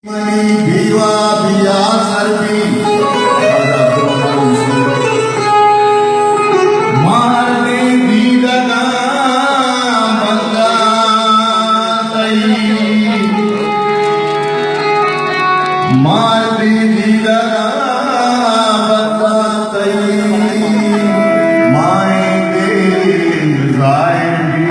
منی دیوا بیا سر بی۔ مار دے دیدگا بندہ تئی۔ مار دے دیدگا بندہ تئی۔ مائیں دے ظاہر بی۔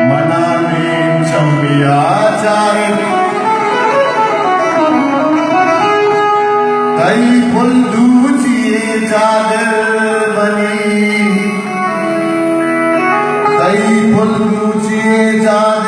منا نیم چمیا چارت۔ تئی پل دوچی چادر بنی۔ تئی پل دوچی چادر